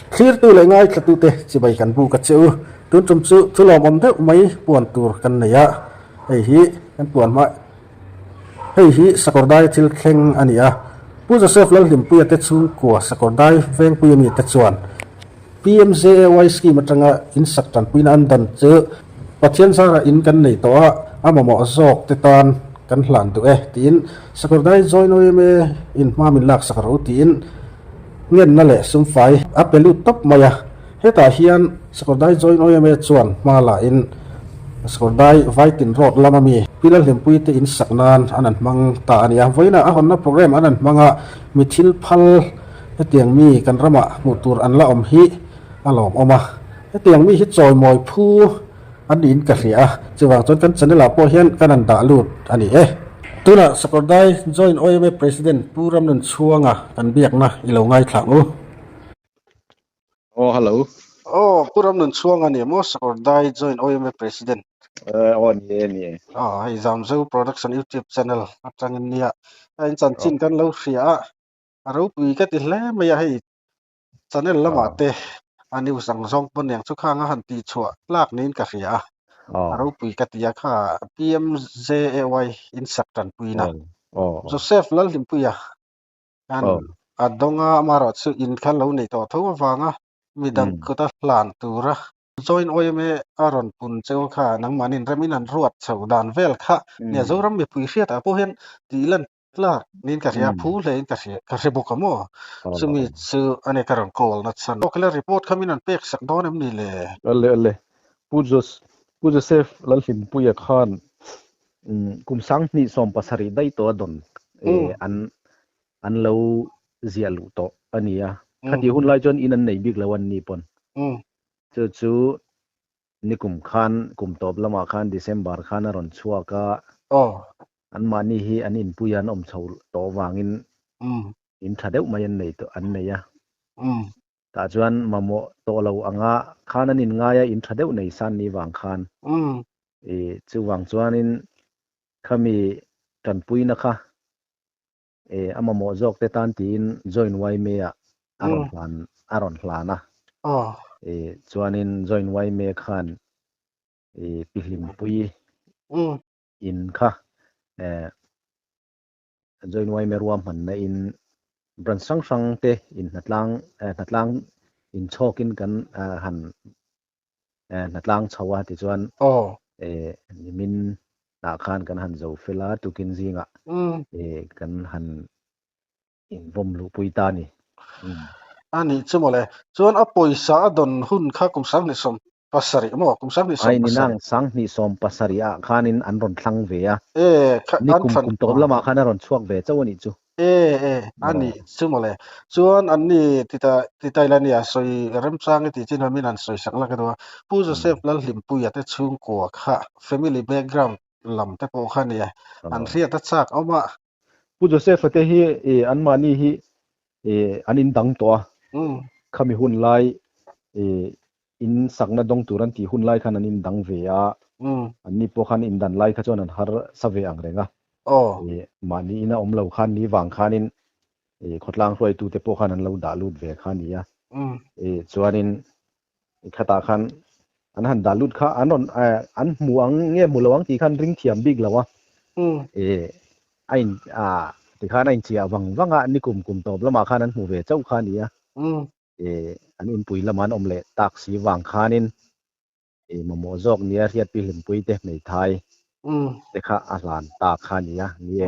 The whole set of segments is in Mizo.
Thlirtu leh ngaithlatute chibai kan buk a che u. Tun tum chu thu lawmawm deuh mai puan tur kan nei a, hei hi kan puan hma hei hi Sakawrdai thil thleng a ni a. Pu Joseph Lalhlimpuia te chhungkua Sakawrdai Vengpuia mite chuan PMJAY scheme atanga in sak tanpuina an dan chu Pathian zarah in kan nei tawh a, a mamawh zawk te tan kan hlan duh e tiin Sakawrdai Join OMA in hma min laksak rawh u tiin ngenna leh sumfai a pe lut tawp mai a. Hetah hian Sakawrdai Join OMA chuan hma la in Sakawrdai Vaitin Road lama mi Pi Lalhlimpuii te in sak nan an an hmang ta a ni a. Vawiinah a hawnna program an an hmang a, mi thil phal Hetiang mi kan ramah hmuh tur an la awm hi a lawmawm a, hetiang mi hi chawimawi phu an niin ka hria a, chuvang chuan kan channel ah pawh hian kan han dah lut a ni e. Tunah Sakawrdai Joint OMA President Pu Ramnunchhuanga kan biakna i lo ngaithla ang u. Aw hello. Aw Pu Ramnunchhuanga ni maw Sakawrdai Joint OMA President. Aw ni e ni e. Aw hei Zamzo Production YouTube channel atangin nia a in chanchin kan lo hria a. A ropui ka ti hle mai a, hei channel lamah te a news ang zawng pawn eng chu khang a han tih chhuah tlak niin ka hria a, a ropui ka ti a kha PMJAY in sak tanpuina Joseph Lalhlimpuia khan a dawng a, amaherawhchu in kha lo nei tawh tho avanga midang kuta hlan tura Join OMA a rawn pun cheu kha nangmahniin remin an ruat chho dan vel kha nia Zoram mipui hriatah pawh hian tih lan Clark niin ka hria, phu hle in ka hria, ka hre bawk a maw? Chumi chu a ni ka rawn call na chhan. Aw khela report kha min rawn pek sak dawn em ni le? Ale ale, Pu Jos, Pu Joseph Lalhlimpuia khan kum 2017 daih tawh a dawn an an lo ziah luh tawh a ni a. Khatih hun lai chuan in an nei bik lo an ni pawn. Chu chu nikum khan kum tawp lamah khan December khan a rawn chhuak a. Anmahni hi an inpui an awm chho tawh vangin in tha deuh mai an nei tawh an nei a. Tah chuan mamawh tawh lo anga khan an inngai a, in tha deuh nei san ni vang khan. I chuvang chuanin khami tanpuina kha i a mamawh zawk te tan tiin Join YMA ah a rawn hlan a rawn hlan a. I chuanin Join YMA khan i pi Hlimpuii in kha eh Join YMA ruahmanna in branch hrang hrang te in hnatlang eh hnatlang in chhawkin kan han eh hnatlang chho a tichuan eh nimin ah khan kan han zo fel a tukin zingah eh kan han invawm luhpui ta a ni. A nih chu mawle. Chuan a pawisa a dawn hun kha kum 27 maw? Kum 27. Ai ninang 27 ah khanin an rawn thlang ve a. E, kha Ni an kum thlan kum tawp lamah khan a rawn chhuak ve chauh a nih chu. E, e, a nih chu mawle. Chuan an ni tita titai la nia sawi remchang i tih chin hamin an sawi sak lak a duh a. Pu Joseph Lalhlimpuia te chhungkua kha family background lam te pawh kha nia an hriat a chak awm a. Pu Joseph-a te hi anmahni hi an indang tawh a, khami hun lai in sakna dawng tur an tih hun lai khan an indang ve a, anni pawh khan indan lai kha chuan an harsa ve ang reng a, mahni ina awm lo khan ni vang khanin khawtlang hruaitute pawh khan an lo dah lut ve kha a ni a, chuanin khatah khan an han dah lut kha an rawn an hmu ang nge hmu lo ang tih khan ring thiam bik lo a a in a tikhan a inchiah vang vang a nikum kum tawp lamah khan an hmu ve chauh kha a ni a an inpui lamah an awm leh tak si vang khanin mamawh zawk nia hriatpi hlimpui te hmeithai te kha a hlan ta kha a ni a ni e.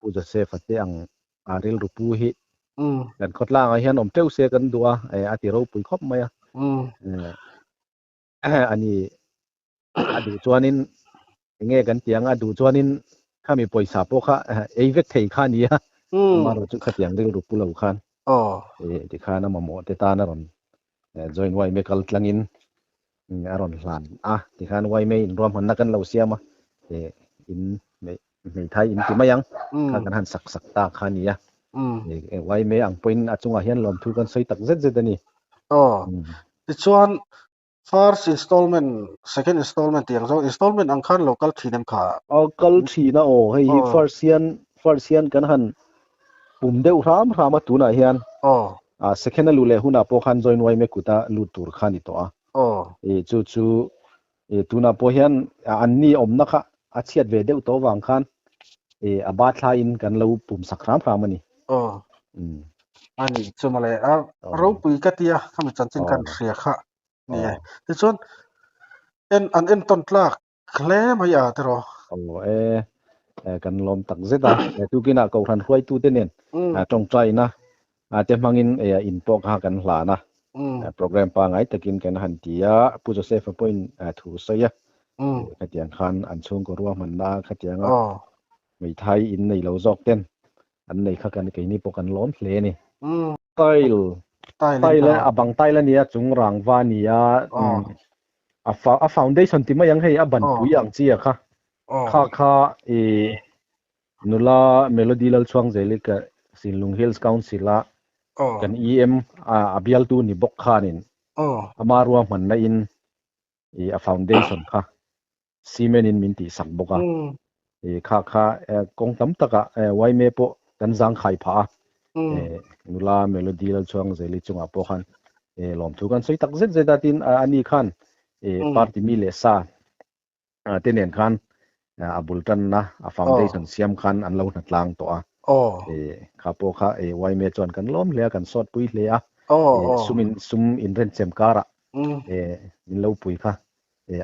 Pu Joseph-a te ang a rilru pu hi kan khawtlangah hian awm teuh se kan duh a, a ti ropui khawp mai a. A ni, a duh chuanin enge kan tih ang, a duh chuanin khami pawisa pawh kha ei vek thei kha a ni a, amaherawhchu khatiang rilru pu lo khan tikhan a mamawh te tan a rawn join YMA kal tlangin a rawn hlan a, tikhan YMA inruahmanna kan lo siam a, in hmeithai in ti mai ang, kha kan han sak sak ta kha a ni a, YMA ang pawhin a chungah hian lawmthu kan sawi tak zet zet a ni. Aw, tichuan first installment, second installment tih ang zawng installment ang khan lo kal thin em kha? Aw, kal thin a aw, hei hi first hian first hian kan han pum deuh hram hram a tunah hian. Aw. Second a luh leh hunah pawh khan join yma kuta lut tur kha a ni tawh a. Chu chu tunah pawh hian anni awmna kha a chhiat ve deuh tawh vang khan a ba thlaiin kan lo pum sak hram hram a ni. Aw. A nih chu mawle. A ropui ka tia khami chanchin khan hria kha ni e. Tichuan en an entawn tlak hle mai a tiraw. Aw e, kan lawm tak zet a. Tukinah Kohhran hruaitute nen tawngtaina te hmangin in pawh kha kan hlan a. Program pangngai takin kan han ti a, Pu Joseph-a pawhin thu sawi a. Khatiang khan an chhungkaw ruahmanna khatianga hmeithai in nei lo zawk ten an nei kha kan keini pawh kan lawm hle a ni. Tile, tile a bang tile a nia, chung rangva a ni a, a foundation ti mai ang hei a banpui ang chi a kha, kha kha i nula Melody Lalchhuangzeli ka Sinlung Hills Council a kan EM a bialtu ni bawk khanin ama ruahmanna in i a foundation kha cement in min tih sak bawk a, i kha kha kawng tam takah yma pawh kan zang khai phah a, nula Melody Lalchhuangzeli chungah pawh khan lawmthu kan sawi tak zet zet a, tin ani khan party mi leh sa te nen khan a bul tanna a foundation siam khan an lo hna tlang tawh a, kha pawh kha yma chuan kan lawm hle a, kan sawt pui hle a, sum in sum inrenchem karah min lo pui kha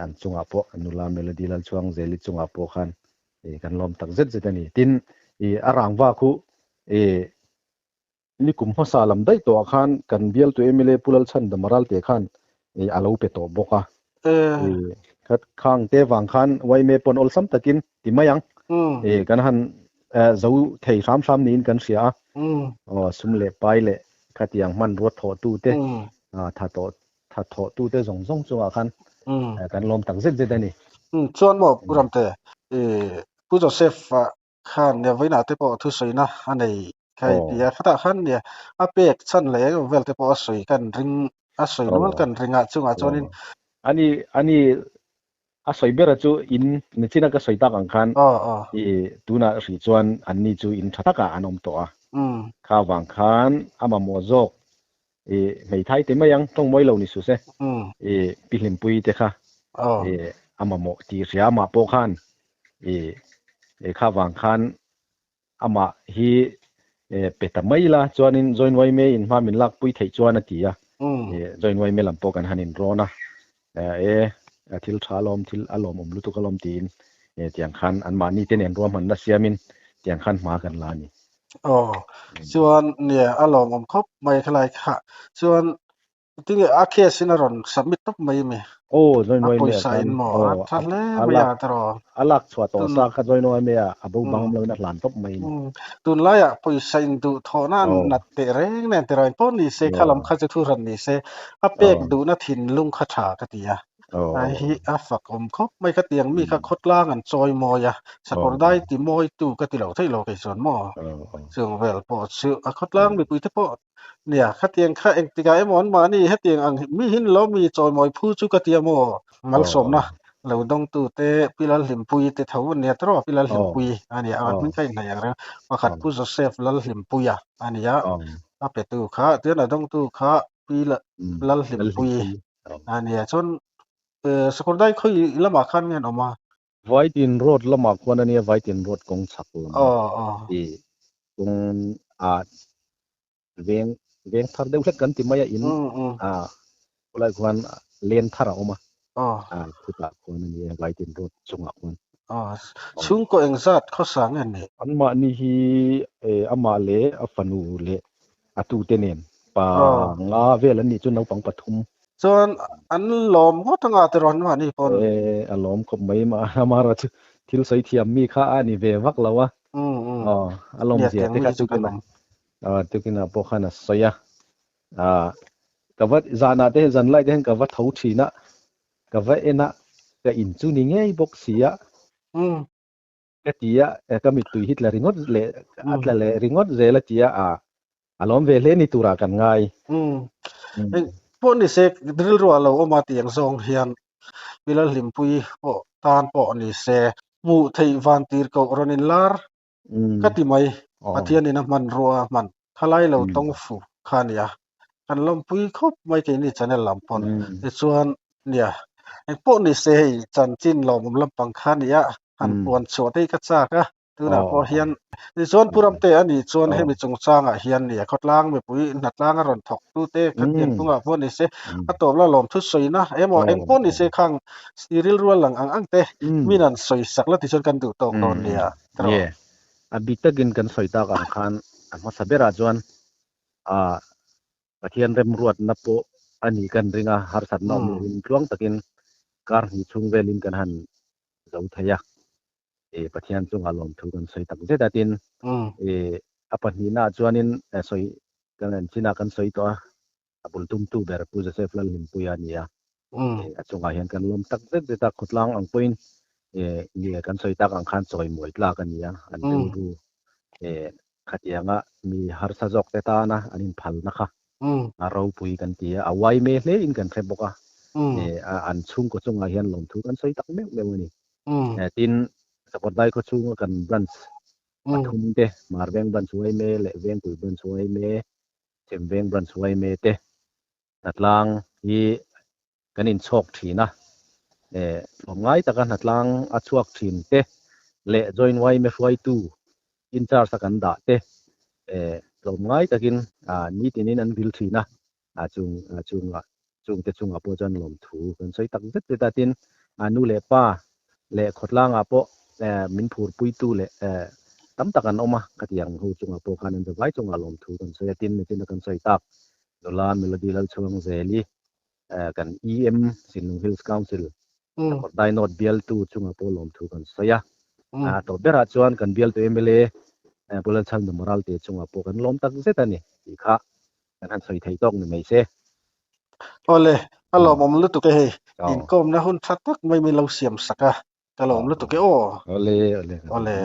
an chungah pawh nula Melody Lalchhuangzeli chungah pawh khan kan lawm tak zet zet a ni. Tin, a rangva khu nikum hmasa lam daih tawhah khan kan bialtu mla Pu Lalchhandama Ralte khan a lo pe tawh bawk a. Khang te vang khan yma pawn awlsam takin ti mai ang. Kan han zo thei hram hram niin kan hria a. Sum leh pai leh khatiang hmanrua thawhtute tha tawh tha thawhtute zawng zawng chungah khan kan lawm tak zet zet a ni. Chuan maw Pu Ramte, Pu Joseph khan nia vawiinah te pawh thusawina a nei kha i ti a, khatah khan nia a pek chhan leh eng vel te pawh a sawi kan ring a sawi nual kan ring a chungah chuanin Ani ani a sawi bera chu in nichina ka sawi tak ang khan i tunah hrih chuan anni chu in tha takah an awm tawh a, kha vang khan a mamawh zawk I hmeithai ti mai ang, tawng mawi lo ni suh se. I pi hlimpui te kha i a mamawh tih hria amah pawh khan i kha vang khan amah hi pe ta mai la chuanin join yma in hma min lakpui theih chuan a ti a. I join yma lam pawh kan han inrawn a, e thil tha alawm, thil a lawmawm lutuk alawm tiin tiang khan anmahni te nen ruahmanna siamin tiang khan hma kan la a ni. Aw, chuan nia a lawmawm khawp mai khalai kha. Chuan tinge a case in a rawn submit tawp mai mi? Aw, join A yma pawisa khan in maw? aw A tha hle a mai lak a tiraw? a lak chhuah tawh Tun sa kha join yma ah a bo bang awm loin a hlan tawp mai ni. Tunlaiah pawisa in duh thawhna Aw. nat teh reng nen tiraw eng pawh ni se kha lam Aw. kha chu thu hran ni se a pek Aw. duhna thinlung kha tha ka ti a. Aw. Ai hi a fak awm khawp mai ka tiang mi kha khawtlang an chawi mawi a, sakawr dai ti mawi tu ka ti lo theih lo kei chuan maw? Chung vel pawh chu a khawtlang mipui te pawh nia khatiang kha engtikah emaw an mahni hetiang ang mi hin lo mi chawi mawi phu chu ka ti a maw? Malsawmna lo dawngtu te Pi Lalhlimpuii te tho an nia tiraw? Pi Lalhlimpuii a nia a hming kha inhnaih ang reng pakhat Pu Joseph Lalhlimpuia a nia a petu kha tichuan a dawngtu kha Pi Lalhlimpuii A nia chuan Sakawrdai khawi lamah khan nge an awm a? Vaitin Road lamah khuan a nia, Vaitin Road kawng chhak lamah i kawng a veng veng thar deuh hlek kan ti mai a in a khulai khuan len thar a awm a, a khutah khuan a nia Vaitin Road chungah khuan. Chhungkaw engzat khawsa nge an nih? Anmahni hi amah leh a fanu leh A tute nen pa nga vel an nih chu naupang pathum. Chuan an lawm ngawt anga tiraw an mahni pawn. E a lawm khawp mai mah amara chu thil sawi thiam mi kha a ni ve vak lo a. Aw a lawm zia te kha tukina tukina pawh khan a sawi a. Ka va zanah te zan lai te hian ka va tho thin a ka va en a ka in chu ni ngei bawk si a. Ka ti a, ka mittui hi tla ringawt leh a tla leh ringawt zel a ti a, a a lawm ve hle ni turah kan ngai. Umm. Hei pawh ni se rilru ah lo awm a tih ang zawng hian Pilal Hlimpui pawh tan pawh ni se hmuh theih van tir koh rawn in lar ka ti mai. Pathianin a hmanrua a hman khalai lo tawng fu kha a nia. Kan lawmpui khawp mai keini channel lam pawn. Tichuan nia engpawh ni se hei chanchin lawmawm lampang kha nia han puan chhuah te hi ka chak a tunah pawh hian tichuan Pu Ramte a nih chuan hemi chungchangah hian nia khawtlang mipui hnatlang a rawn thawk tu te khatiang chungah pawh ni se a tawp la lawm thu sawina emaw engpawh ni se khang i rilru a lang ang ang te min an sawi sak la tichuan kan duh tawk dawn nia. A bik takin kan sawi tak ang khan a hmasa berah chuan A Pathian remruatna pawh a nih kan ring a, harsatna awm lohin tluang takin kar hnih chhung velin kan han zo thei a. E Pathian chungah lawmthu kan sawi tak zet a tin e a pahnihnaah chuanin sawi kan en chinah kan sawi tawh a, a bul tumtu ber Pu Joseph Lalhlimpuia a ni a. E a chungah hian kan lawm tak zet zet a, khawtlang ang pawhin e nge kan sawi tak ang khan chawimawi tlak a ni a, an rilru e Khatianga mi harsa zawk te tana an inphalna kha a ropui kan ti a, a uai me hle in kan hre bawk a, an chhungkaw chungah hian lawmthu kan sawi tak meuh meuh a ni. Tin, Sakawrdai khaw chhunga kan branch pathum te, Marveng branch uai me leh Vengpui branch uai me, Chemveng branch uai me te hnatlang hi kan inchhawk thin a, tlawmngai taka hnatlang a chhuak thin te leh Joint yma hruaitu in charge a kan dah te tlawmngai takin nitinin an vil thin a, chung chunga chungte chungah pawh chuan lawmthu kan sawi tak zet zet a, tin nu leh pa leh khawtlangah pawh min phurpuitu leh tam tak an awm a, khatiang ho chungah pawh khan an zavai chungah lawmthu kan sawi a, tin nichina kan sawi tak nula Melody Lalchhuangzeli kan EM Sinlung Hills Council Sakawrdai North bialtu chungah pawh lawmthu kan sawi a. A tawp berah chuan kan bialtu mla Pu Lalchhalna Moralte chungah pawh kan lawm tak zet a ni tih kha kan han sawi thei tawk ni mai se. Awle, a lawmawm lutuk e hei. Inkawmna hun tha tak mai min lo siam sak a, ka lawm lutuk e aw. Awle, awle. Awle.